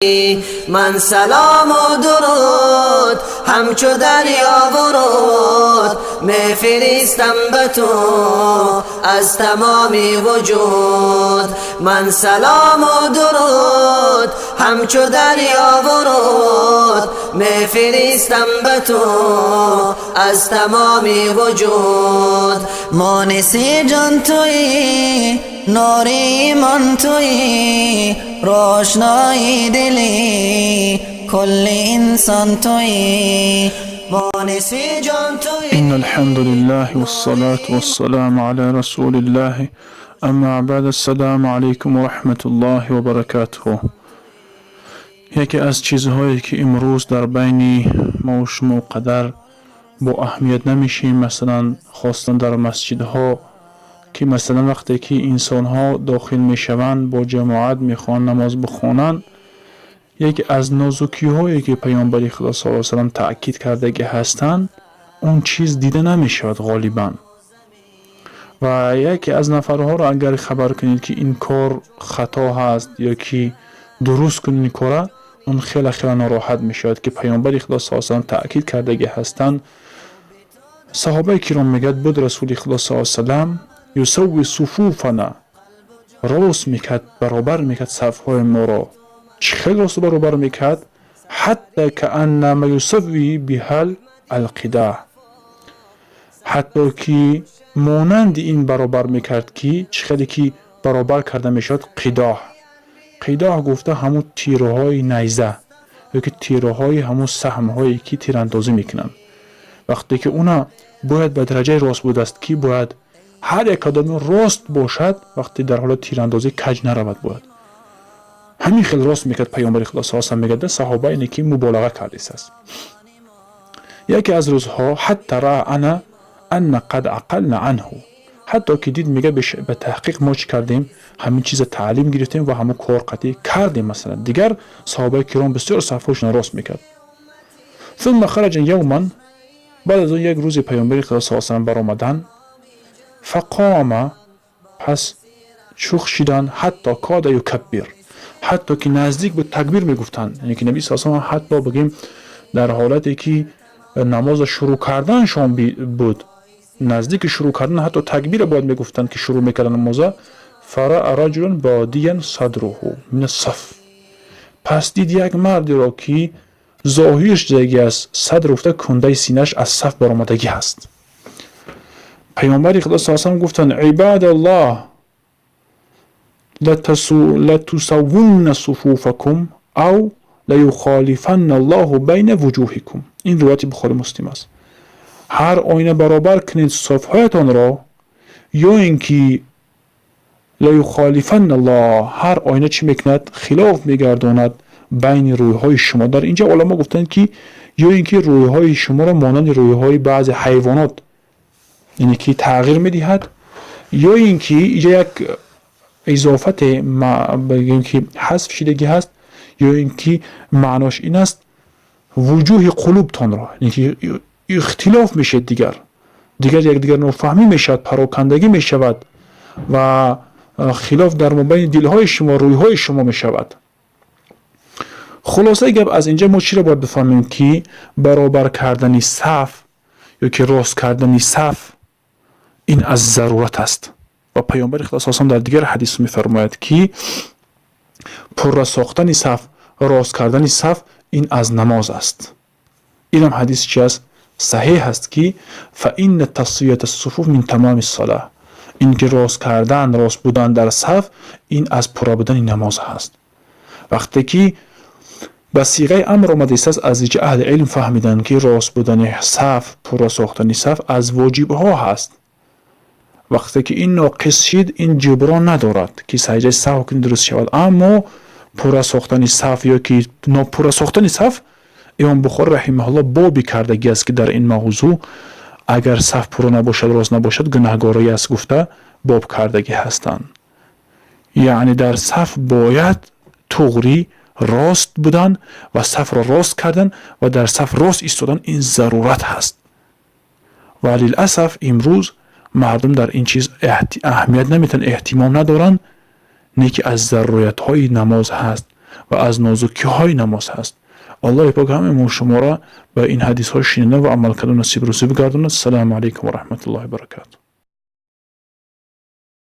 Ман салому дуруд ҳамчу дарёву руд мефиристам ба ту аз тамоми вуҷуд. Ман салому дуруд ҳамчу дарёву руд мефиристам ба ту аз тамоми вуҷуд. Мониси ҷон туӣ, нури имон туӣ, равшанои дили кулли инсон туӣ. Мониси ҷон туӣ. إن الحمد لله والصلاة والسلام على رسول الله، أما بعد، السلام عليكم ورحمة الله وبركاته. Яке аз чизҳое, ки имрӯз дар байни мо шумо қадар бо аҳамият намешем, масалан, хостан дар масҷидҳо, ки масалан вақте ки инсонҳо дохил мешаванд, бо ҷамоат мехоҳанд намоз бихонанд, яке аз нозукиҳое, ки Паёмбари Худо саллаллоҳу алайҳи васаллам таъкид кардагӣ ҳастанд, он чиз дида намешавад ғолибан. Ва яке аз нафарҳоро агар хабар кунед, ки ин кор хато ҳаст ё ки дуруст кун ин кора, он хеле хеле нороҳат мешавад, ки Паёмбари Худо саллаллоҳу алайҳи васаллам таъкид кардагӣ ҳастанд. Саҳобаи киром мегӯяд, буд Расули Худо саллаллоҳу алайҳи васаллам يسوي صفوفنا, рост мекард, баробар мекард сафҳои моро. Чӣ хел росту баробар мекард? حتى كأنما يسوي بها القداح, ҳатто ки монанди ин баробар мекард, ки чӣ хеле ки баробар карда мешавад қидоҳ. Қидоҳ гуфта ҳамун тирҳои найза ё ки тирҳои ҳамун саҳмҳое, ки тирандозӣ мекунанд. Вақте ки уна бояд ба дараҷаи рост будааст, ки бояд ҳар як кадоми рост бошад, вақте дар ҳолати тирандозӣ каҷ наравад, бояд ҳамин хел рост мекард Паёмбари Худо саллаллоҳу алайҳи васаллам. Мегӯяд саҳоба, ине ки муболиға кардистааст. Яке аз рӯзҳо حتى رأى أنا قد عقلنا عنه, ҳатто ки дид, мега, ба таҳқиқ мо чӣ кардем, ҳамин чиза таълим гирифтем ва ҳамон кор қатъӣ кардем. Масалан, дигар саҳобаи киром бисёр сафҳошона рост мекард. ثم خرج يوما, баъд аз он як рӯзе Паёмбари Худо саллаллоҳу алайҳи васаллам баромаданд. فقام, пас чух шиданд. حتى كاد يكبر, ҳатто ки наздик буд такбир мегуфтанд. Яъне ки Наби саллаллоҳу алайҳи васаллам ҳатто бигем дар ҳолате ки намоза шурӯъ карданшон буд, наздики шурӯъ кардан, ҳатто такбира бояд мегуфтанд, ки шурӯъ мекарданд намоза. فرأى رجلا باديا صدره من الصف, пас дид як мардеро, ки зоҳир шудагӣ аст, садр гуфта кундаи синаш аз саф баромадагӣ ҳаст. Паёмбари Худо саллаллоҳу алайҳи васаллам гуфтанд: عباد الله، لتسون صفوفكم أو ليخالفن الله بين وجوهكم. Ин ривояти Бухори Муслим аст. Ҳар оина баробар кунед сафҳоятонро, ё ин ки ليخالفن الله, ҳар оина чӣ мекунад? Хилоф мегардонад байни рӯйҳои шумо. Дар инҷа уламо гуфтанд, ки ё ин ки рӯйҳои шуморо монанди рӯйҳои баъзе ҳайвонот, яъне ки тағйир медиҳад, ё ин ки инҷа як изофате бигем, ки ҳазф шидагӣ ҳаст, ё ин ки маънош ин аст: وجوه قلوب тонро, яъне ки ихтилоф мешавад, дигар якдигар нофаҳмӣ мешавад, парокандагӣ мешавад ва хилоф дар мобайни дилҳои шумо, рӯйҳои шумо мешавад. Хулосаи гап, аз инҷа мо чиро бояд бифаҳмем? Ки баробар кардани саф ё ки рост кардани саф ин аз зарурат аст. Ва Паёмбари Худо саллаллоҳу дар дигар ҳадис мефармояд, ки пурра сохтани саф, рост кардани саф ин аз намоз аст. Инам ҳадис чи аст? Саҳеҳ аст, ки فإن تسوية الصفوف من تمام الصلاة, ин ки рост кардан, рост будан дар саф ин аз пурра будани намоз ҳаст. Вақте ки ба сиғаи амр омадааст, аз инҷа аҳли илм фаҳмиданд, ки рост будани саф, пурра сохтани саф аз воҷибҳо ҳаст. Вақте ки ин ноқис шид, ин ҷуброн надорад, ки саҷдаи саҳв кунӣ, дуруст шавад. Аммо пурра сохтани саф ё ки нопурра сохтани саф, Имом Бухорӣ رحمه الله боби кардагӣ аст, ки дар ин мавзӯъ агар саф пурра набошад, рост набошад, гунаҳгорӣ аст гуфта боб кардагӣ ҳастанд. Яъне дар саф бояд туғрӣ рост будан ва сафро рост кардан ва дар саф рост истодан ин зарурат ҳаст. Ва للأسف имрӯз мардум дар ин чиз аҳамият наметиҳанд, эҳтимом надоранд, не ки аз заруриятҳои намоз ҳаст. Ва аз нозукиҳои намоз ҳаст. Аллоҳи пок ҳамаи мо шуморо ба ин ҳадисҳо шунидан ва амал кардан насиб рӯзӣ бигардонад. Ассалому алайкум ва раҳматуллоҳи ва баракатуҳ.